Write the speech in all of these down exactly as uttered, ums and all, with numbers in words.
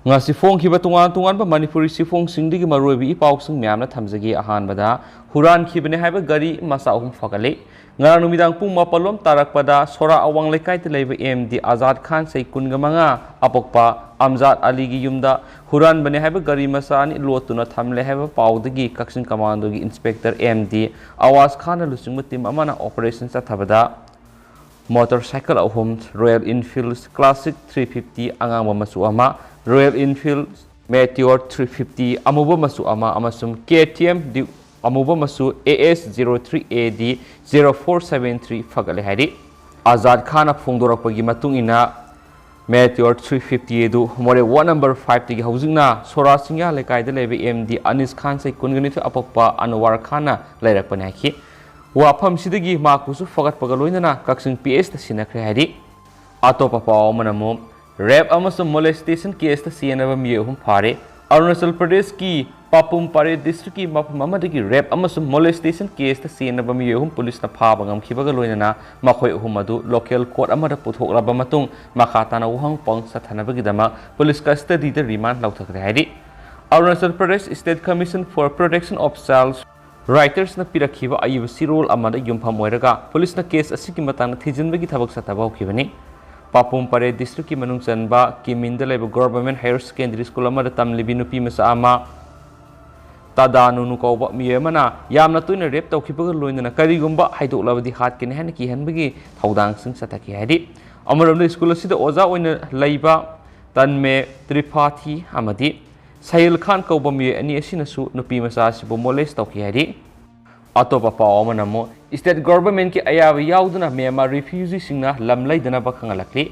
ꯉꯁꯤ ꯐꯣꯡꯈꯤꯕ ꯇꯣꯉꯥꯟ ꯇꯣꯉꯥꯟꯕ ꯃꯅꯤꯄꯨꯔꯤ ꯆꯦꯐꯣꯡꯁꯤꯡꯗꯒꯤ ꯃꯔꯨꯑꯣꯏꯕ ꯏ ꯄꯥꯎꯁꯤꯡ ꯃꯌꯥꯝꯅ ꯊꯝꯖꯒꯦ꯫ ꯑꯍꯥꯟꯕꯗ, ꯍꯨꯔꯥꯟꯈꯤꯕꯅꯤ ꯍꯥꯏꯕ ꯒꯥꯔꯤ ꯃꯆꯥ ꯑꯍꯨꯝ ꯐꯒꯠꯂꯤ꯫ ꯉꯔꯥꯡ ꯅꯨꯃꯤꯗꯥꯡ ꯄꯨꯡ ꯃꯥꯄꯜ ꯂꯣꯝ ꯇꯥꯔꯛꯄꯗ ꯁꯣꯔꯥ ꯑꯋꯥꯡ ꯂꯩꯀꯥꯏꯗ ꯂꯩꯕ ꯑꯦꯝ ꯗꯤ ꯑꯖꯥꯗ ꯈꯥꯟ, ꯆꯍꯤ ꯀꯨꯟꯒ ꯃꯉꯥ, ꯑꯄꯣꯛꯄ ꯑꯝꯖꯥꯗ ꯑꯂꯤꯒꯤ ꯌꯨꯝꯗ ꯍꯨꯔꯥꯟꯕꯅꯤ ꯍꯥꯏꯕ ꯒꯥꯔꯤ ꯃꯆꯥ ꯑꯅꯤ ꯂꯣꯠꯇꯨꯅ ꯊꯝꯂꯦ ꯍꯥꯏꯕ ꯄꯥꯎꯗꯒꯤ ꯀꯛꯆꯤꯡ ꯀꯃꯥꯟꯗꯣꯒꯤ ꯏꯟꯁꯄꯦꯛꯇꯔ ꯑꯦꯝ ꯗꯤ ꯑꯋꯥꯖ ꯈꯥꯟꯅ ꯂꯨꯆꯤꯡꯕ ꯇꯤꯝ ꯑꯃꯅ ꯑꯣꯄꯔꯦꯁꯟ ꯆꯠꯊꯕꯗ ꯃꯣꯇꯣꯔ ꯁꯥꯏꯀꯜ ꯑꯍꯨꯝ, ꯔꯣꯌꯦꯜ ꯏꯟꯐꯤꯜꯗ ꯀ꯭ꯂꯥꯁꯤꯛ ꯊ꯭ꯔꯤ ꯐꯤꯐꯇꯤ ꯑꯉꯥꯡꯕ ꯃꯆꯨ ꯑꯃ, ꯔꯣꯌꯦꯜ ꯏꯟꯐꯤꯜꯗ ꯃꯦꯇꯤꯌꯣꯔ ꯊ꯭ꯔꯤ ꯐꯤꯐꯇꯤ ꯑꯃꯨꯕ ꯃꯆꯨ ꯑꯃ ꯑꯃꯁꯨꯡ ꯀꯦ ꯇꯤ ꯑꯦꯝ ꯗ꯭ꯌꯨꯛ ꯑꯃꯨꯕ ꯃꯆꯨ A S zero three A D zero four seven three ꯐꯒꯠꯂꯦ ꯍꯥꯏꯔꯤ꯫ ꯑꯖꯥꯗ ꯈꯥꯟꯅ ꯐꯣꯡꯗꯣꯔꯛꯄꯒꯤ ꯃꯇꯨꯡ ꯏꯟꯅ, ꯃꯦꯇꯤꯌꯣꯔ ꯊ꯭ꯔꯤ ꯐꯤꯐꯇꯤ ꯑꯗꯨ ꯃꯣꯔꯦ ꯋꯥꯔꯗ ꯅꯝꯕꯔ ꯐꯥꯏꯚꯇꯒꯤ ꯍꯧꯖꯤꯛꯅ ꯁꯣꯔꯥ ꯆꯤꯡꯌꯥ ꯂꯩꯀꯥꯏꯗ ꯂꯩꯕ ꯑꯦꯝ ꯗꯤ ꯑꯅꯤꯁ ꯈꯥꯟ, ꯆꯍꯤ ꯀꯨꯟꯒ ꯅꯤꯊꯣꯏ, ꯑꯄꯣꯛꯄ ꯑꯅꯋꯥꯔ ꯈꯥꯟꯅ ꯂꯩꯔꯛꯄꯅꯤ ꯍꯥꯏꯈꯤ꯫ ꯋꯥꯐꯝꯁꯤꯗꯒꯤ ꯃꯍꯥꯛꯄꯨꯁꯨ ꯐꯒꯠꯄꯒ ꯂꯣꯏꯅꯅ ꯀꯛꯆꯤꯡ ꯄꯤ ꯑꯦꯁꯇ ꯁꯤꯟꯅꯈ꯭ꯔꯦ ꯍꯥꯏꯔꯤ꯫ ꯑꯇꯣꯞꯄ ꯄꯥꯎ ꯑꯃꯅ ꯑꯃꯨꯛ ꯔꯦꯞ ꯑꯃꯁꯨꯡ ꯃꯣꯂꯦꯁꯇꯦꯁꯟ ꯀꯦꯁꯇ ꯆꯦꯟꯅꯕ ꯃꯤꯑꯣꯏ ꯑꯍꯨꯝ ꯐꯥꯔꯦ꯫ ꯑꯔꯨꯅꯥꯆꯜ ꯄ꯭ꯔꯗꯦꯁꯀꯤ ꯄꯥꯄꯨꯝ ꯄꯥꯔꯦ ꯗꯤꯁꯇ꯭ꯔꯤꯛꯀꯤ ꯃꯐꯝ ꯑꯃꯗꯒꯤ ꯔꯦꯞ ꯑꯃꯁꯨꯡ ꯃꯣꯂꯦꯁꯇꯦꯁꯟ ꯀꯦꯁꯇ ꯆꯦꯟꯅꯕ ꯃꯤꯑꯣꯏ ꯑꯍꯨꯝ ꯄꯨꯂꯤꯁꯅ ꯐꯥꯕ ꯉꯝꯈꯤꯕꯒ ꯂꯣꯏꯅꯅ ꯃꯈꯣꯏ ꯑꯍꯨꯝ ꯑꯗꯨ ꯂꯣꯀꯦꯜ ꯀꯣꯔꯠ ꯑꯃꯗ ꯄꯨꯊꯣꯛꯂꯕ ꯃꯇꯨꯡ ꯃꯈꯥ ꯇꯥꯅ ꯋꯥꯍꯪ ꯄꯥꯎ ꯆꯠꯊꯅꯕꯒꯤꯗꯃꯛ ꯄꯨꯂꯤꯁ ꯀꯁꯇꯗꯤꯗ ꯔꯤꯃꯥꯟ ꯂꯧꯊꯈ꯭ꯔꯦ ꯍꯥꯏꯔꯤ꯫ Arunachal Pradesh state commission for protection of child ꯔꯥꯏꯠꯁꯅ ꯄꯤꯔꯛꯈꯤꯕ ꯑꯏꯕ ꯆꯦꯔꯣꯜ ꯑꯃꯗ ꯌꯨꯝꯐꯝ ꯑꯣꯏꯔꯒ ꯄꯨꯂꯤꯁꯅ ꯀꯦꯁ ꯑꯁꯤꯒꯤ ꯃꯇꯥꯡꯗ ꯊꯤꯖꯤꯟꯕꯒꯤ ꯊꯕꯛ ꯆꯠꯊꯕ ꯍꯧꯈꯤꯕꯅꯤ꯫ ꯄꯥꯄꯨꯝ ꯄꯥꯔꯦ ꯗꯤꯁꯇ꯭ꯔꯤꯛꯀꯤ ꯃꯅꯨꯡ ꯆꯟꯕ ꯀꯤꯃꯤꯟꯗ ꯂꯩꯕ ꯒꯣꯔꯚꯔꯃꯦꯟ ꯍꯥꯌꯔ ꯁꯦꯀꯦꯟꯗꯔꯤ ꯁ꯭ꯀꯨꯜ ꯑꯃꯗ ꯇꯝꯂꯤꯕꯤ ꯅꯨꯄꯤ ꯃꯆꯥ ꯑꯃ ꯇꯥꯗꯥ ꯅꯨꯅꯨ ꯀꯧꯕ ꯃꯤꯑꯣꯏ ꯑꯃꯅ ꯌꯥꯝꯅ ꯇꯣꯏꯅ ꯔꯦꯞ ꯇꯧꯈꯤꯕꯒ ꯂꯣꯏꯅꯅ ꯀꯔꯤꯒꯨꯝꯕ ꯍꯥꯏꯗꯣꯛꯂꯕꯗꯤ ꯍꯥꯠꯀꯅꯤ ꯍꯥꯏꯅ ꯀꯤꯍꯟꯕꯒꯤ ꯊꯧꯗꯥꯡꯁꯤꯡ ꯆꯠꯊꯈꯤ ꯍꯥꯏꯔꯤ꯫ ꯑꯃꯔꯣꯝꯗ, ꯁ꯭ꯀꯨꯜ ꯑꯁꯤꯗ ꯑꯣꯖꯥ ꯑꯣꯏꯅ ꯂꯩꯕ ꯇꯟꯃꯦ ꯇ꯭ꯔꯤꯄꯥꯊꯤ ꯑꯃꯗꯤ ꯁꯍꯤꯜ ꯈꯥꯟ ꯀꯧꯕ ꯃꯤꯑꯣꯏ ꯑꯅꯤ ꯑꯁꯤꯅꯁꯨ ꯅꯨꯄꯤ ꯃꯆꯥ ꯑꯁꯤꯕꯨ ꯃꯣꯂꯦꯁ ꯇꯧꯈꯤ ꯍꯥꯏꯔꯤ꯫ ꯑꯇꯣꯞꯄ ꯄꯥꯎ ꯑꯃꯅ ꯑꯃꯨꯛ ꯁ꯭ꯇꯦꯠ ꯒꯣꯔꯚꯔꯃꯦꯟꯠꯀꯤ ꯑꯌꯥꯕ ꯌꯥꯎꯗꯅ ꯃ꯭ꯌꯥꯟꯃꯥꯔ ꯔꯤꯐ꯭ꯌꯨꯖꯤꯁꯤꯡꯅ ꯂꯝ ꯂꯩꯗꯅꯕ ꯈꯪꯍꯜꯂꯛꯂꯤ꯫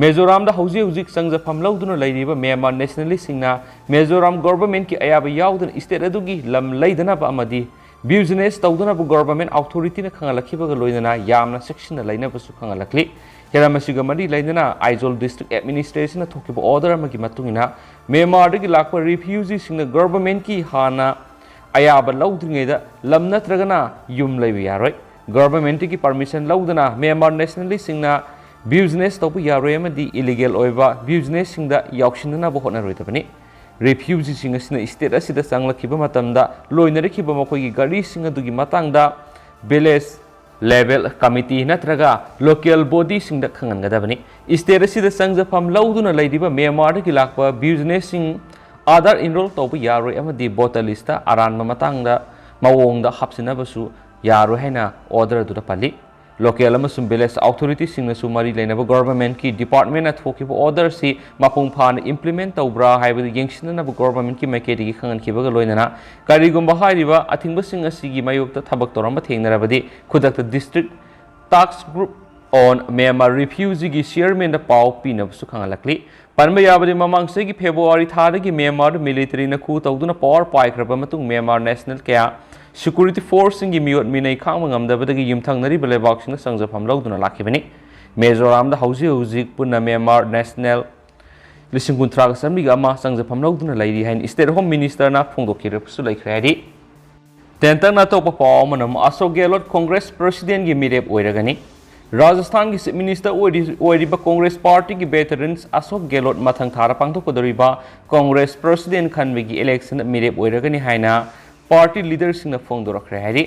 ꯃꯤꯖꯣꯔꯥꯝꯗ ꯍꯧꯖꯤꯛ ꯍꯧꯖꯤꯛ ꯆꯪꯖꯐꯝ ꯂꯧꯗꯨꯅ ꯂꯩꯔꯤꯕ ꯃ꯭ꯌꯥꯟꯃꯥꯔ ꯅꯦꯁꯅꯦꯂꯤꯁꯁꯤꯡꯅ ꯃꯤꯖꯣꯔꯥꯝ ꯒꯣꯔꯚꯔꯃꯦꯟꯠꯀꯤ ꯑꯌꯥꯕ ꯌꯥꯎꯗꯅ ꯁ꯭ꯇꯦꯠ ꯑꯗꯨꯒꯤ ꯂꯝ ꯂꯩꯗꯅꯕ ꯑꯃꯗꯤ ꯕꯤꯖꯤꯅꯦꯁ ꯇꯧꯗꯅꯕ ꯒꯣꯔꯚꯔꯃꯦꯟꯠ ꯑꯧꯊꯣꯔꯤꯇꯤꯅ ꯈꯪꯍꯜꯂꯛꯈꯤꯕꯒ ꯂꯣꯏꯅꯅ ꯌꯥꯝꯅ ꯆꯦꯛꯁꯤꯟꯅ ꯂꯩꯅꯕꯁꯨ ꯈꯪꯍꯜꯂꯛꯂꯤ꯫ ꯍꯤꯔꯝ ꯑꯁꯤꯒ ꯃꯔꯤ ꯂꯩꯅꯅ ꯑꯥꯏꯖꯣꯜ ꯗꯤꯁꯇ꯭ꯔꯤꯛ ꯑꯦꯗꯃꯤꯅꯤꯁꯇ꯭ꯔꯦꯁꯟꯅ ꯊꯣꯛꯈꯤꯕ ꯑꯣꯔꯗꯔ ꯑꯃꯒꯤ ꯃꯇꯨꯡ ꯏꯟꯅ ꯃ꯭ꯌꯥꯟꯃꯥꯔꯗꯒꯤ ꯂꯥꯛꯄ ꯔꯤꯐ꯭ꯌꯨꯖꯤꯁꯤꯡꯅ ꯒꯣꯔꯚꯔꯃꯦꯟꯠꯀꯤ ꯍꯥꯟꯅ ꯑꯌꯥꯕ ꯂꯧꯗ꯭ꯔꯤꯉꯩꯗ ꯂꯝ ꯅꯠꯇ꯭ꯔꯒꯅ ꯌꯨꯝ ꯂꯩꯕ ꯌꯥꯔꯣꯏ꯫ ꯒꯣꯔꯚꯔꯃꯦꯟꯠꯇꯒꯤ ꯄꯔꯃꯤꯁꯟ ꯂꯧꯗꯅ ꯃ꯭ꯌꯥꯟꯃꯥꯔ ꯅꯦꯁꯅꯦꯂꯤꯁꯁꯤꯡꯅ ꯕ꯭ꯌꯨꯖꯤꯅꯦꯁ ꯇꯧꯕ ꯌꯥꯔꯣꯏ ꯑꯃꯗꯤ ꯏꯂꯤꯒꯦꯜ ꯑꯣꯏꯕ ꯕ꯭ꯌꯨꯖꯤꯅꯦꯁꯁꯤꯡꯗ ꯌꯥꯎꯁꯤꯟꯅꯅꯕ ꯍꯣꯠꯅꯔꯣꯏꯗꯕꯅꯤ꯫ ꯔꯤꯐ꯭ꯌꯨꯖꯤꯁꯤꯡ ꯑꯁꯤꯅ ꯁ꯭ꯇꯦꯠ ꯑꯁꯤꯗ ꯆꯪꯂꯛꯈꯤꯕ ꯃꯇꯝꯗ ꯂꯣꯏꯅꯔꯛꯈꯤꯕ ꯃꯈꯣꯏꯒꯤ ꯒꯥꯔꯤꯁꯤꯡ ꯑꯗꯨꯒꯤ ꯃꯇꯥꯡꯗ ꯚꯤꯂꯦꯖ ꯂꯦꯚꯦꯜ ꯀꯃꯤꯇꯤ ꯅꯠꯇ꯭ꯔꯒ ꯂꯣꯀꯦꯜ ꯕꯣꯗꯤꯁꯤꯡꯗ ꯈꯪꯍꯟꯒꯗꯕꯅꯤ꯫ ꯁ꯭ꯇꯦꯠ ꯑꯁꯤꯗ ꯆꯪꯖꯐꯝ ꯂꯧꯗꯨꯅ ꯂꯩꯔꯤꯕ ꯃ꯭ꯌꯥꯟꯃꯥꯔꯗꯒꯤ ꯂꯥꯛꯄ ꯕ꯭ꯌꯨꯖꯤꯅꯦꯁꯁꯤꯡ ꯑꯥꯙꯥꯔ ꯏꯟꯔꯣꯜ ꯇꯧꯕ ꯌꯥꯔꯣꯏ ꯑꯃꯗꯤ ꯚꯣꯇꯔ ꯂꯤꯁꯇ ꯑꯔꯥꯟꯕ ꯃꯇꯥꯡꯗ ꯃꯑꯣꯡꯗ ꯍꯥꯞꯆꯤꯟꯅꯕꯁꯨ ꯌꯥꯔꯣꯏ ꯍꯥꯏꯅ ꯑꯣꯔꯗꯔ ꯑꯗꯨꯗ ꯄꯜꯂꯤ꯫ ꯂꯣꯀꯦꯜ ꯑꯃꯁꯨꯡ ꯚꯤꯂꯦꯖ ꯑꯣꯊꯣꯔꯤꯇꯤꯁꯤꯡꯅꯁꯨ ꯃꯔꯤ ꯂꯩꯅꯕ ꯒꯣꯚꯔꯟꯃꯦꯟꯠꯀꯤ ꯗꯤꯄꯥꯔꯠꯃꯦꯟꯠꯅ ꯊꯣꯛꯈꯤꯕ ꯑꯣꯔꯗꯔꯁꯤ ꯃꯄꯨꯡ ꯐꯥꯅ ꯏꯝꯄ꯭ꯂꯤꯃꯦꯟꯠ ꯇꯧꯕ꯭ꯔꯥ ꯍꯥꯏꯕꯗꯨ ꯌꯦꯡꯁꯤꯟꯅꯅꯕ ꯒꯣꯚꯔꯟꯃꯦꯟꯠꯀꯤ ꯃꯥꯏꯀꯩꯗꯒꯤ ꯈꯪꯍꯟꯈꯤꯕꯒ ꯂꯣꯏꯅꯅ ꯀꯔꯤꯒꯨꯝꯕ ꯍꯥꯏꯔꯤꯕ ꯑꯊꯤꯡꯕꯁꯤꯡ ꯑꯁꯤꯒꯤ ꯃꯥꯌꯣꯛꯇ ꯊꯕꯛ ꯇꯧꯔꯝꯕ ꯊꯦꯡꯅꯔꯕꯗꯤ ꯈꯨꯗꯛꯇ District Task Group on Myanmar Refugeeꯒꯤ ꯆꯤꯌꯔꯃꯦꯟꯗ ꯄꯥꯎ ꯄꯤꯅꯕꯁꯨ ꯈꯪꯍꯜꯂꯛꯂꯤ꯫ ꯄꯟꯕ ꯌꯥꯕꯗꯤ, ꯃꯃꯥꯡ ꯆꯍꯤꯒꯤ ꯐꯦꯕ꯭ꯔꯨꯋꯥꯔꯤ ꯊꯥꯗꯒꯤ ꯃ꯭ꯌꯥꯟꯃꯥꯔꯗ ꯃꯤꯂꯤꯇꯔꯤꯅ ꯈꯨ ꯇꯧꯗꯨꯅ ꯄꯥꯋꯔ ꯄꯥꯏꯈ꯭ꯔꯕ ꯃꯇꯨꯡ ꯃ꯭ꯌꯥꯟꯃꯥꯔ ꯅꯦꯁꯅꯦꯜ ꯀꯌꯥ ꯁꯦꯀ꯭ꯌꯨꯔꯤꯇꯤ ꯐꯣꯔꯁꯁꯤꯡꯒꯤ ꯃꯤꯑꯣꯠ ꯃꯤꯅꯩ ꯈꯥꯡꯕ ꯉꯝꯗꯕꯗꯒꯤ ꯌꯨꯝꯊꯪꯅꯔꯤꯕ ꯂꯩꯕꯥꯛꯁꯤꯡꯗ ꯆꯪꯖꯐꯝ ꯂꯧꯗꯨꯅ ꯂꯥꯛꯈꯤꯕꯅꯤ꯫ ꯃꯤꯖꯣꯔꯥꯝꯗ ꯍꯧꯖꯤꯛ ꯍꯧꯖꯤꯛ ꯄꯨꯟꯅ ꯃ꯭ꯌꯥꯟꯃꯥꯔ ꯅꯦꯁꯅꯦꯜ ꯂꯤꯁꯤꯡ ꯀꯨꯟꯊ꯭ꯔꯥꯒ ꯆꯥꯃꯔꯤꯒ ꯑꯃ ꯆꯪꯖꯐꯝ ꯂꯧꯗꯨꯅ ꯂꯩꯔꯤ ꯍꯥꯏꯅ ꯁ꯭ꯇꯦꯠ ꯍꯣꯝ ꯃꯤꯅꯤꯁꯇꯔꯅ ꯐꯣꯡꯗꯣꯛꯈꯤꯕꯁꯨ ꯂꯩꯈ꯭ꯔꯦ ꯍꯥꯏꯔꯤ꯫ ꯇꯦꯟꯇꯛꯅ ꯑꯇꯣꯞꯄ ꯄꯥꯎ ꯑꯃꯅ ꯑꯃꯨꯛ ꯑꯁꯣꯛ ꯒꯦꯍꯂꯣꯠ ꯀꯣꯡꯒ꯭ꯔꯦꯁ ꯄ꯭ꯔꯁꯤꯗꯦꯟꯒꯤ ꯃꯤꯔꯦꯞ ꯑꯣꯏꯔꯒꯅꯤ꯫ ꯔꯥꯖꯁꯊꯥꯟꯒꯤ ꯆꯤꯐ ꯃꯤꯅꯤꯁꯇꯔ ꯑꯣꯏꯔꯤ-, ꯑꯣꯏꯔꯤꯕ ꯀꯣꯡꯒ꯭ꯔꯦꯁ ꯄꯥꯔꯇꯤꯒꯤ ꯚꯦꯇꯔꯟꯁ ꯑꯁꯣꯛ ꯒꯦꯍꯂꯣꯠ ꯃꯊꯪ ꯊꯥꯗ ꯄꯥꯡꯊꯣꯛꯀꯗꯧꯔꯤꯕ ꯀꯣꯡꯒ꯭ꯔꯦꯁ ꯄ꯭ꯔꯁꯤꯗꯦꯟ ꯈꯟꯕꯒꯤ ꯏꯂꯦꯛꯁꯟꯗ ꯃꯤꯔꯦꯞ ꯑꯣꯏꯔꯒꯅꯤ ꯍꯥꯏꯅ ꯄꯥꯔꯇꯤ ꯂꯤꯗꯔꯁꯤꯡꯅ ꯐꯣꯡꯗꯣꯔꯛꯈ꯭ꯔꯦ ꯍꯥꯏꯔꯤ꯫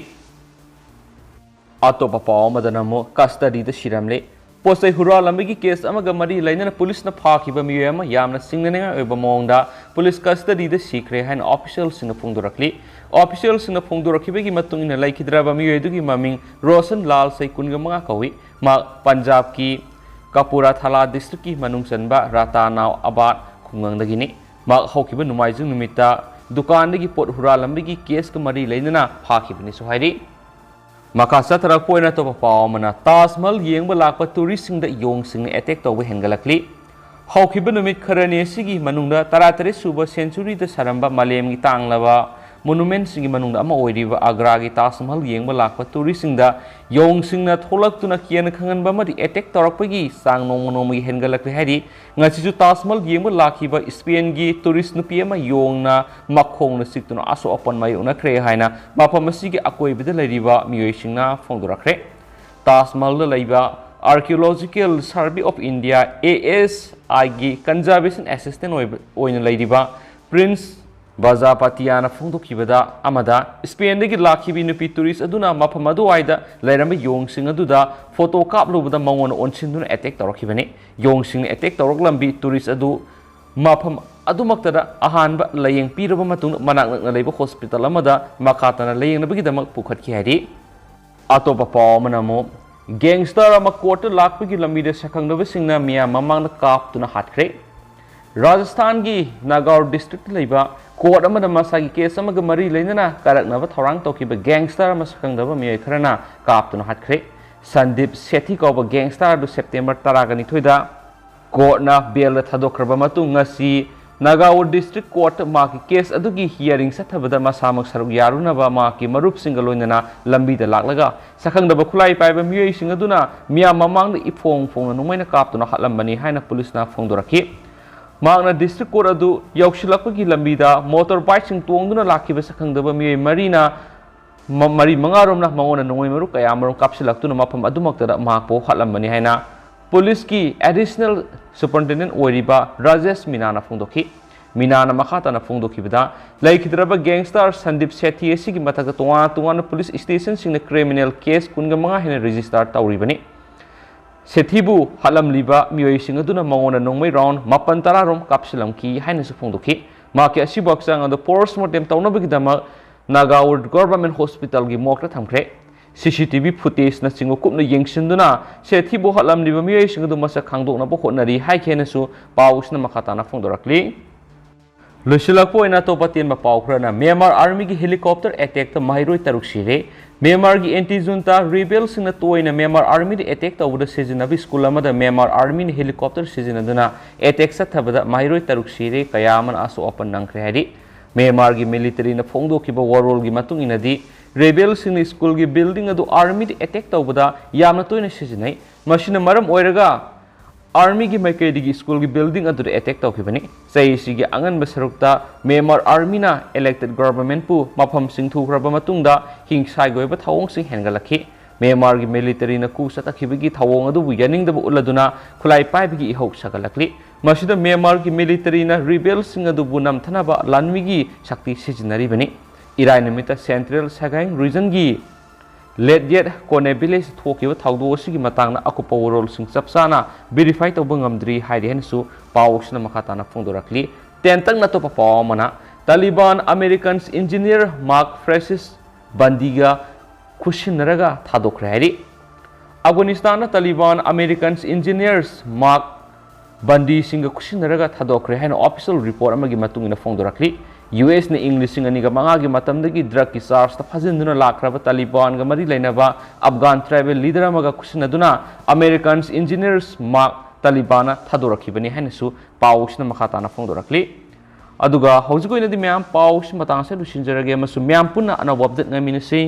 ꯑꯇꯣꯞꯄ ꯄꯥꯎ ꯑꯃꯗꯅ ꯑꯃꯨꯛ ꯀꯁꯇꯗꯤꯗ ꯁꯤꯔꯝꯂꯦ꯫ ꯄꯣꯠ ꯆꯩ ꯍꯨꯔꯥꯜꯂꯝꯕꯒꯤ ꯀꯦꯁ ꯑꯃꯒ ꯃꯔꯤ ꯂꯩꯅꯅ ꯄꯨꯂꯤꯁꯅ ꯐꯥꯈꯤꯕ ꯃꯤꯑꯣꯏ ꯑꯃ ꯌꯥꯝꯅ ꯆꯤꯡꯅꯅꯤꯡꯉꯥꯏ ꯑꯣꯏꯕ ꯃꯑꯣꯡꯗ ꯄꯨꯂꯤꯁ ꯀꯁꯇꯗꯤꯗ ꯁꯤꯈ꯭ꯔꯦ ꯍꯥꯏꯅ ꯑꯣꯐꯤꯁꯤꯌꯦꯜꯁꯤꯡꯅ ꯐꯣꯡꯗꯣꯔꯛꯂꯤ꯫ ꯑꯣꯐꯤꯁꯤꯌꯦꯜꯁꯤꯡꯅ ꯐꯣꯡꯗꯣꯔꯛꯈꯤꯕꯒꯤ ꯃꯇꯨꯡ ꯏꯟꯅ ꯂꯩꯈꯤꯗ꯭ꯔꯕ ꯃꯤꯑꯣꯏ ꯑꯗꯨꯒꯤ ꯃꯃꯤꯡ ꯔꯣꯁꯟ ꯂꯥꯜ, ꯆꯍꯤ ꯀꯨꯟꯒ ꯃꯉꯥ ꯀꯧꯏ꯫ ꯃꯍꯥꯛ ꯄꯟꯖꯥꯕꯀꯤ ꯀꯄꯨꯔꯊꯂꯥ ꯗꯤꯁꯇ꯭ꯔꯤꯛꯀꯤ ꯃꯅꯨꯡ ꯆꯟꯕ ꯔꯥꯇꯥꯅꯥꯎ ꯑꯕꯥꯗ ꯈꯨꯡꯒꯪꯗꯒꯤꯅꯤ꯫ ꯃꯍꯥꯛ ꯍꯧꯈꯤꯕ ꯅꯣꯡꯃꯥꯏꯖꯤꯡ ꯅꯨꯃꯤꯠꯇ ꯗꯨꯀꯥꯟꯗꯒꯤ ꯄꯣꯠ ꯍꯨꯔꯥꯜꯂꯝꯕꯒꯤ ꯀꯦꯁꯀ ꯃꯔꯤ ꯂꯩꯅꯅ ꯐꯥꯈꯤꯕꯅꯤꯁꯨ ꯍꯥꯏꯔꯤ꯫ ꯃꯈꯥ ꯆꯠꯊꯔꯛꯄ ꯑꯣꯏꯅ ꯑꯇꯣꯞꯄ ꯄꯥꯎ ꯑꯃꯅ, ꯇꯥꯖ ꯃꯍꯜ ꯌꯦꯡꯕ ꯂꯥꯛꯄ ꯇꯨꯔꯤꯁꯁꯤꯡꯗ ꯌꯣꯡꯁꯤꯡꯅ ꯑꯦꯇꯦꯛ ꯇꯧꯕ ꯍꯦꯟꯒꯠꯂꯛꯂꯤ꯫ ꯍꯧꯈꯤꯕ ꯅꯨꯃꯤꯠ ꯈꯔꯅꯤ ꯑꯁꯤꯒꯤ ꯃꯅꯨꯡꯗ ꯇꯔꯥꯇꯔꯦꯠ ꯁꯨꯕ ꯁꯦꯟꯆꯨꯔꯤꯗ ꯁꯥꯔꯝꯕ ꯃꯥꯂꯦꯝꯒꯤ ꯇꯥꯡꯂꯕ ꯃꯣꯅꯨꯃꯦꯟꯠꯁꯤꯡꯒꯤ ꯃꯅꯨꯡꯗ ꯑꯃ ꯑꯣꯏꯔꯤꯕ ꯑꯒ꯭ꯔꯥꯒꯤ ꯇꯥꯖ ꯃꯍꯜ ꯌꯦꯡꯕ ꯂꯥꯛꯄ ꯇꯨꯔꯤꯁꯁꯤꯡꯗ ꯌꯣꯡꯁꯤꯡꯅ ꯊꯣꯛꯂꯛꯇꯨꯅ ꯀꯤꯍꯟ ꯈꯪꯍꯟꯕ ꯑꯃꯗꯤ ꯑꯦꯇꯦꯛ ꯇꯧꯔꯛꯄꯒꯤ ꯆꯥꯡ ꯅꯣꯡꯃ ꯅꯣꯡꯃꯒꯤ ꯍꯦꯟꯒꯠꯂꯛꯂꯦ ꯍꯥꯏꯔꯤ꯫ ꯉꯁꯤꯁꯨ ꯇꯥꯖ ꯃꯍꯜ ꯌꯦꯡꯕ ꯂꯥꯛꯈꯤꯕ ꯏꯁꯄꯦꯟꯒꯤ ꯇꯨꯔꯤꯁ ꯅꯨꯄꯤ ꯑꯃ ꯌꯣꯡꯅ ꯃꯈꯣꯡꯅ ꯆꯤꯛꯇꯨꯅ ꯑꯁꯣꯛ ꯑꯄꯟ ꯃꯥꯌꯣꯛꯅꯈ꯭ꯔꯦ ꯍꯥꯏꯅ ꯃꯐꯝ ꯑꯁꯤꯒꯤ ꯑꯀꯣꯏꯕꯗ ꯂꯩꯔꯤꯕ ꯃꯤꯑꯣꯏꯁꯤꯡꯅ ꯐꯣꯡꯗꯣꯔꯛꯈ꯭ꯔꯦ꯫ ꯇꯥꯖ ꯃꯍꯜꯗ ꯂꯩꯕ Archaeological Survey of India, A S I ꯒꯤ Conservation Assistant ꯑꯣꯏꯕ, ꯑꯣꯏꯅ ꯂꯩꯔꯤꯕ ꯄ꯭ꯔꯤꯟꯁ ꯕꯖꯥꯄꯥꯇꯤꯌꯥꯅ ꯐꯣꯡꯗꯣꯛꯈꯤꯕꯗ ꯑꯃꯗ, ꯁ꯭ꯄꯦꯟꯗꯒꯤ ꯂꯥꯛꯈꯤꯕꯤ ꯅꯨꯄꯤ ꯇꯨꯔꯤꯁ ꯑꯗꯨꯅ ꯃꯐꯝ ꯑꯗꯨꯋꯥꯏꯗ ꯂꯩꯔꯝꯕ ꯌꯣꯡꯁꯤꯡ ꯑꯗꯨꯗ ꯐꯣꯇꯣ ꯀꯥꯞꯂꯨꯕꯗ ꯃꯉꯣꯟꯗ ꯑꯣꯟꯁꯤꯟꯗꯨꯅ ꯑꯦꯇꯦꯛ ꯇꯧꯔꯛꯈꯤꯕꯅꯤ꯫ ꯌꯣꯡꯁꯤꯡꯅ ꯑꯦꯇꯦꯛ ꯇꯧꯔꯛꯂꯝꯕꯤ ꯇꯨꯔꯤꯁ ꯑꯗꯨ ꯃꯐꯝ ꯑꯗꯨꯃꯛꯇꯗ ꯑꯍꯥꯟꯕ ꯂꯥꯌꯦꯡ ꯄꯤꯔꯕ ꯃꯇꯨꯡꯗ ꯃꯅꯥꯛ ꯅꯛꯅ ꯂꯩꯕ ꯍꯣꯁꯄꯤꯇꯥꯜ ꯑꯃꯗ ꯃꯈꯥ ꯇꯥꯅ ꯂꯥꯌꯦꯡꯅꯕꯒꯤꯗꯃꯛ ꯄꯨꯈꯠꯈꯤ ꯍꯥꯏꯔꯤ꯫ ꯑꯇꯣꯞꯄ ꯄꯥꯎ ꯑꯃꯅ ꯑꯃꯨꯛ, ꯒꯦꯡꯁꯇꯔ ꯑꯃ ꯀꯣꯔꯠꯇ ꯂꯥꯛꯄꯒꯤ ꯂꯝꯕꯤꯗ ꯁꯛꯈꯪꯗꯕꯁꯤꯡꯅ ꯃꯤꯌꯥꯝ ꯃꯃꯥꯡꯗ ꯀꯥꯞꯇꯨꯅ ꯍꯥꯠꯈ꯭ꯔꯦ꯫ ꯔꯥꯖꯁꯊꯥꯟꯒꯤ ꯅꯥꯒꯥꯎꯔ ꯗꯤꯁꯇ꯭ꯔꯤꯛꯇ ꯂꯩꯕ ꯀꯣꯔꯠ ꯑꯃꯗ ꯃꯁꯥꯒꯤ ꯀꯦꯁ ꯑꯃꯒ ꯃꯔꯤ ꯂꯩꯅꯅ ꯀꯥꯔꯛꯅꯕ ꯊꯧꯔꯥꯡ ꯇꯧꯈꯤꯕ ꯒꯦꯡꯁꯇꯔ ꯑꯃ ꯁꯛꯈꯪꯗꯕ ꯃꯤꯑꯣꯏ ꯈꯔꯅ ꯀꯥꯞꯇꯨꯅ ꯍꯥꯠꯈ꯭ꯔꯦ꯫ ꯁꯟꯗꯤꯞ ꯁꯦꯊꯤ ꯀꯧꯕ ꯒꯦꯡꯁꯇꯔ ꯑꯗꯨ ꯁꯦꯞꯇꯦꯝꯕꯔ ꯇꯔꯥꯒ ꯅꯤꯊꯣꯏꯗ ꯀꯣꯔꯠꯅ ꯕꯦꯜꯗ ꯊꯥꯗꯣꯛꯈ꯭ꯔꯕ ꯃꯇꯨꯡ, ꯉꯁꯤ ꯅꯥꯒꯥꯎꯔ ꯗꯤꯁꯇ꯭ꯔꯤꯛ ꯀꯣꯔꯠ ꯃꯍꯥꯛꯀꯤ ꯀꯦꯁ ꯑꯗꯨꯒꯤ ꯍꯤꯌꯥꯔꯤꯡ ꯆꯠꯊꯕꯗ ꯃꯁꯥꯃꯛ ꯁꯔꯨꯛ ꯌꯥꯔꯨꯅꯕ ꯃꯍꯥꯛꯀꯤ ꯃꯔꯨꯞꯁꯤꯡꯒ ꯂꯣꯏꯅꯅ ꯂꯝꯕꯤꯗ ꯂꯥꯛꯂꯒ ꯁꯛꯈꯪꯗꯕ ꯈꯨꯠꯂꯥꯏ ꯄꯥꯏꯕ ꯃꯤꯑꯣꯏꯁꯤꯡ ꯑꯗꯨꯅ ꯃꯤꯌꯥꯝ ꯃꯃꯥꯡꯗ ꯏꯐꯣꯡ ꯐꯣꯡꯅ ꯅꯣꯡꯃꯩꯅ ꯀꯥꯞꯇꯨꯅ ꯍꯥꯠꯂꯝꯕꯅꯤ ꯍꯥꯏꯅ ꯄꯨꯂꯤꯁꯅ ꯐꯣꯡꯗꯣꯔꯛꯈꯤ꯫ ꯃꯍꯥꯛꯅ ꯗꯤꯁꯇ꯭ꯔꯤꯛ ꯀꯣꯔꯠ ꯑꯗꯨ ꯌꯧꯁꯤꯜꯂꯛꯄꯒꯤ ꯂꯝꯕꯤꯗ ꯃꯣꯇꯣꯔ ꯕꯥꯏꯛꯁꯤꯡ ꯇꯣꯡꯗꯨꯅ ꯂꯥꯛꯈꯤꯕ ꯁꯛꯈꯪꯗꯕ ꯃꯤꯑꯣꯏ ꯃꯔꯤꯅ ꯃ-, ꯃꯔꯤ ꯃꯉꯥꯔꯣꯝꯅ ꯃꯉꯣꯟꯗ ꯅꯣꯡꯃꯩ ꯃꯔꯨ ꯀꯌꯥꯃꯔꯨꯝ ꯀꯥꯞꯁꯤꯜꯂꯛꯇꯨꯅ ꯃꯐꯝ ꯑꯗꯨꯃꯛꯇꯗ ꯃꯍꯥꯛꯄꯨ ꯍꯥꯠꯂꯝꯕꯅꯤ ꯍꯥꯏꯅ ꯄꯨꯂꯤꯁꯀꯤ ꯑꯦꯗꯤꯁꯅꯦꯜ ꯁꯨꯄꯔꯤꯟꯇꯦꯟꯗꯦꯟ ꯑꯣꯏꯔꯤꯕ ꯔꯥꯖꯦꯁ ꯃꯤꯅꯥꯅ ꯐꯣꯡꯗꯣꯛꯈꯤ꯫ ꯃꯤꯅꯥꯅ ꯃꯈꯥ ꯇꯥꯅ ꯐꯣꯡꯗꯣꯛꯈꯤꯕꯗ, ꯂꯩꯈꯤꯗ꯭ꯔꯕ ꯒꯦꯡꯁꯇꯔ ꯁꯟꯗꯤꯞ ꯁꯦꯊꯤ ꯑꯁꯤꯒꯤ ꯃꯊꯛꯇ ꯇꯣꯉꯥꯟ ꯇꯣꯉꯥꯟꯕ ꯄꯨꯂꯤꯁ ꯁ꯭ꯇꯦꯁꯟꯁꯤꯡꯗ ꯀ꯭ꯔꯤꯃꯤꯅꯦꯜ ꯀꯦꯁ ꯀꯨꯟꯒ ꯃꯉꯥ ꯍꯦꯟꯅ ꯔꯦꯖꯤꯁꯇꯥꯔ ꯇꯧꯔꯤꯕꯅꯤ꯫ ꯁꯦꯊꯤꯕꯨ ꯍꯥꯠꯂꯝꯂꯤꯕ ꯃꯤꯑꯣꯏꯁꯤꯡ ꯑꯗꯨꯅ ꯃꯉꯣꯟꯗ ꯅꯣꯡꯃꯩ ꯔꯥꯎꯟ ꯃꯥꯄꯟ ꯇꯔꯥꯔꯣꯝ ꯀꯥꯞꯁꯤꯜꯂꯝꯈꯤ ꯍꯥꯏꯅꯁꯨ ꯐꯣꯡꯗꯣꯛꯈꯤ꯫ ꯃꯍꯥꯛꯀꯤ ꯑꯁꯤꯕ ꯍꯛꯆꯥꯡ ꯑꯗꯨ ꯄꯣꯁꯃꯣꯔꯇꯦꯝ ꯇꯧꯅꯕꯒꯤꯗꯃꯛ ꯅꯥꯒꯥꯎꯔ ꯒꯣꯚꯔꯟꯃꯦꯟꯠ ꯍꯣꯁꯄꯤꯇꯥꯜꯒꯤ ꯃꯣꯔꯒꯇ ꯊꯝꯈ꯭ꯔꯦ꯫ ꯁꯤ ꯁꯤ ꯇꯤ ꯚꯤ ꯐꯨꯇꯦꯖꯅꯆꯤꯡꯕ ꯀꯨꯞꯅ ꯌꯦꯡꯁꯤꯟꯗꯨꯅ ꯁꯦꯊꯤꯕꯨ ꯍꯥꯠꯂꯝꯂꯤꯕ ꯃꯤꯑꯣꯏꯁꯤꯡ ꯑꯗꯨ ꯃꯁꯛ ꯈꯪꯗꯣꯛꯅꯕ ꯍꯣꯠꯅꯔꯤ ꯍꯥꯏꯈꯤ ꯍꯥꯏꯅꯁꯨ ꯄꯥꯎ ꯑꯁꯤꯅ ꯃꯈꯥ ꯇꯥꯅ ꯐꯣꯡꯗꯣꯔꯛꯂꯤ꯫ ꯂꯣꯏꯁꯤꯜꯂꯛꯄ ꯑꯣꯏꯅ ꯑꯇꯣꯞꯄ ꯑꯇꯦꯟꯕ ꯄꯥꯎ ꯈꯔꯅ, ꯃ꯭ꯌꯥꯟꯃꯥꯔ ꯑꯥꯔꯃꯤꯒꯤ ꯍꯦꯂꯤꯀꯣꯞꯇꯔ ꯑꯦꯇꯦꯛꯇ ꯃꯍꯩꯔꯣꯏ ꯇꯔꯨꯛ ꯁꯤꯔꯦ꯫ ꯃ꯭ꯌꯥꯟꯃꯥꯔꯒꯤ ꯑꯦꯟꯇꯤ ꯖꯨꯟꯇꯥ ꯔꯤꯕꯦꯜꯁꯤꯡꯅ ꯇꯣꯏꯅ ꯃ꯭ꯌꯥꯟꯃꯥꯔ ꯑꯥꯔꯃꯤꯗ ꯑꯦꯇꯦꯛ ꯇꯧꯕꯗ ꯁꯤꯖꯤꯟꯅꯕ ꯁ꯭ꯀꯨꯜ ꯑꯃꯗ ꯃ꯭ꯌꯥꯟꯃꯥꯔ ꯑꯥꯔꯃꯤꯅ ꯍꯦꯂꯤꯀꯣꯞꯇꯔ ꯁꯤꯖꯤꯟꯅꯗꯨꯅ ꯑꯦꯇꯦꯛ ꯆꯠꯊꯕꯗ ꯃꯍꯩꯔꯣꯏ ꯇꯔꯨꯛ ꯁꯤꯔꯦ, ꯀꯌꯥ ꯑꯃꯅ ꯑꯁꯣꯛ ꯑꯄꯟ ꯅꯪꯈ꯭ꯔꯦ ꯍꯥꯏꯔꯤ꯫ ꯃ꯭ꯌꯥꯟꯃꯥꯔꯒꯤ ꯃꯤꯂꯤꯇꯔꯤꯅ ꯐꯣꯡꯗꯣꯛꯈꯤꯕ ꯋꯥꯔꯣꯜꯒꯤ ꯃꯇꯨꯡ ꯏꯟꯅꯗꯤ, ꯔꯤꯕꯦꯜꯁꯤꯡꯅ ꯁ꯭ꯀꯨꯜꯒꯤ ꯕꯤꯜꯗꯤꯡ ꯑꯗꯨ ꯑꯥꯔꯃꯤꯗ ꯑꯦꯇꯦꯛ ꯇꯧꯕꯗ ꯌꯥꯝꯅ ꯇꯣꯏꯅ ꯁꯤꯖꯤꯟꯅꯩ꯫ ꯃꯁꯤꯅ ꯃꯔꯝ ꯑꯣꯏꯔꯒ ꯑꯥꯔꯃꯤꯒꯤ ꯃꯥꯏꯀꯩꯗꯒꯤ ꯁ꯭ꯀꯨꯜꯒꯤ ꯕꯤꯜꯗꯤꯡ ꯑꯗꯨꯗ ꯑꯦꯇꯦꯛ ꯇꯧꯈꯤꯕꯅꯤ꯫ ꯆꯍꯤꯁꯤꯒꯤ ꯑꯉꯟꯕ ꯁꯔꯨꯛꯇ ꯃ꯭ꯌꯥꯟꯃꯥꯔ ꯑꯥꯔꯃꯤꯅ ꯏꯂꯦꯛꯇꯦꯗ ꯒꯣꯚꯔꯟꯃꯦꯟꯠꯄꯨ ꯃꯐꯝ ꯁꯤꯡꯊꯨꯈ꯭ꯔꯕ ꯃꯇꯨꯡꯗ ꯍꯤꯡꯁꯥꯒꯤ ꯑꯣꯏꯕ ꯊꯧꯑꯣꯡꯁꯤꯡ ꯍꯦꯟꯒꯠꯂꯛꯈꯤ꯫ ꯃ꯭ꯌꯥꯟꯃꯥꯔꯒꯤ ꯃꯤꯂꯤꯇꯔꯤꯅ ꯀꯨ ꯆꯠꯊꯈꯤꯕꯒꯤ ꯊꯧꯑꯣꯡ ꯑꯗꯨꯕꯨ ꯌꯥꯅꯤꯡꯗꯕ ꯎꯠꯂꯗꯨꯅ ꯈꯨꯠꯂꯥꯏ ꯄꯥꯏꯕꯒꯤ ꯏꯍꯧ ꯁꯥꯒꯠꯂꯛꯂꯤ꯫ ꯃꯁꯤꯗ ꯃ꯭ꯌꯥꯟꯃꯥꯔꯒꯤ ꯃꯤꯂꯤꯇꯔꯤꯅ ꯔꯤꯕꯦꯜꯁꯤꯡ ꯑꯗꯨꯕꯨ ꯅꯝꯊꯅꯕ ꯂꯥꯟꯃꯤꯒꯤ ꯁꯛꯇꯤ ꯁꯤꯖꯤꯟꯅꯔꯤꯕꯅꯤ꯫ ꯏꯔꯥꯏ ꯅꯨꯃꯤꯠꯇ ꯁꯦꯟꯇ꯭ꯔꯦꯜ ꯁꯦꯒꯥꯏꯡ ꯔꯤꯖꯟꯒꯤ ꯂꯦꯠꯌꯦꯠ ꯀꯣꯅꯦ ꯚꯤꯂꯦꯖꯇ ꯊꯣꯛꯈꯤꯕ ꯊꯧꯗꯣꯛ ꯑꯁꯤꯒꯤ ꯃꯇꯥꯡꯗ ꯑꯀꯨꯞꯄ ꯋꯥꯔꯣꯜꯁꯤꯡ ꯆꯞ ꯆꯥꯅ ꯚꯦꯔꯤꯐꯥꯏ ꯇꯧꯕ ꯉꯝꯗ꯭ꯔꯤ ꯍꯥꯏꯔꯤ ꯍꯥꯏꯅꯁꯨ ꯄꯥꯎ ꯑꯁꯤꯅ ꯃꯈꯥ ꯇꯥꯅ ꯐꯣꯡꯗꯣꯔꯛꯂꯤ꯫ ꯇꯦꯟꯇꯛꯅ ꯑꯇꯣꯞꯄ ꯄꯥꯎ ꯑꯃꯅ, ꯇꯥꯂꯤꯕꯥꯟ ꯑꯃꯦꯔꯤꯀꯟꯁ ꯏꯟꯖꯤꯅꯤꯌꯔ ꯃꯥꯔꯛ ꯐ꯭ꯔꯦꯟꯁꯤꯁ ꯕꯟꯗꯤꯒ ꯈꯨꯠꯁꯤꯟꯅꯔꯒ ꯊꯥꯗꯣꯛꯈ꯭ꯔꯦ ꯍꯥꯏꯔꯤ꯫ ꯑꯐꯒꯥꯅꯤꯁꯇꯥꯟꯗ ꯇꯥꯂꯤꯕꯥꯟ ꯑꯃꯦꯔꯤꯀꯟꯁ ꯏꯟꯖꯤꯅꯤꯌꯔꯁ ꯃꯥꯔꯛ ꯕꯟꯗꯤꯁꯤꯡꯒ ꯈꯨꯠꯁꯤꯟꯅꯔꯒ ꯊꯥꯗꯣꯛꯈ꯭ꯔꯦ ꯍꯥꯏꯅ ꯑꯣꯐꯤꯁꯤꯌꯦꯜ ꯔꯤꯄꯣꯔꯠ ꯑꯃꯒꯤ ꯃꯇꯨꯡ ꯏꯟꯅ ꯐꯣꯡꯗꯣꯔꯛꯂꯤ꯫ ꯌꯨ ꯑꯦꯁꯅ ꯏꯪ ꯂꯤꯁꯤꯡ ꯑꯅꯤꯒ ꯃꯉꯥꯒꯤ ꯃꯇꯝꯗꯒꯤ ꯗ꯭ꯔꯒꯀꯤ ꯆꯥꯔꯖꯇ ꯐꯥꯖꯤꯟꯗꯨꯅ ꯂꯥꯛꯈ꯭ꯔꯕ ꯇꯥꯂꯤꯕꯥꯟꯒ ꯃꯔꯤ ꯂꯩꯅꯕ ꯑꯐꯒꯥꯟ ꯇ꯭ꯔꯥꯏꯕꯦꯜ ꯂꯤꯗꯔ ꯑꯃꯒ ꯈꯨꯠꯁꯤꯟꯅꯗꯨꯅ ꯑꯃꯦꯔꯤꯀꯟꯁ ꯏꯟꯖꯤꯅꯤꯌꯔꯁ ꯃꯥꯔꯛ ꯇꯥꯂꯤꯕꯥꯟꯅ ꯊꯥꯗꯣꯔꯛꯈꯤꯕꯅꯤ ꯍꯥꯏꯅꯁꯨ ꯄꯥꯎꯁꯤꯅ ꯃꯈꯥ ꯇꯥꯅ ꯐꯣꯡꯗꯣꯔꯛꯂꯤ꯫ ꯑꯗꯨꯒ ꯍꯧꯖꯤꯛ ꯑꯣꯏꯅꯗꯤ ꯃꯌꯥꯝ ꯄꯥꯎꯁꯤ ꯃꯇꯥꯡ ꯑꯁꯤꯗ ꯂꯣꯏꯁꯤꯟꯖꯔꯒꯦ ꯑꯃꯁꯨꯡ ꯃꯌꯥꯝ ꯄꯨꯟꯅ ꯑꯅꯧꯕ ꯑꯞꯗꯦꯠ ꯉꯥꯏꯃꯤꯟꯅꯁꯤ꯫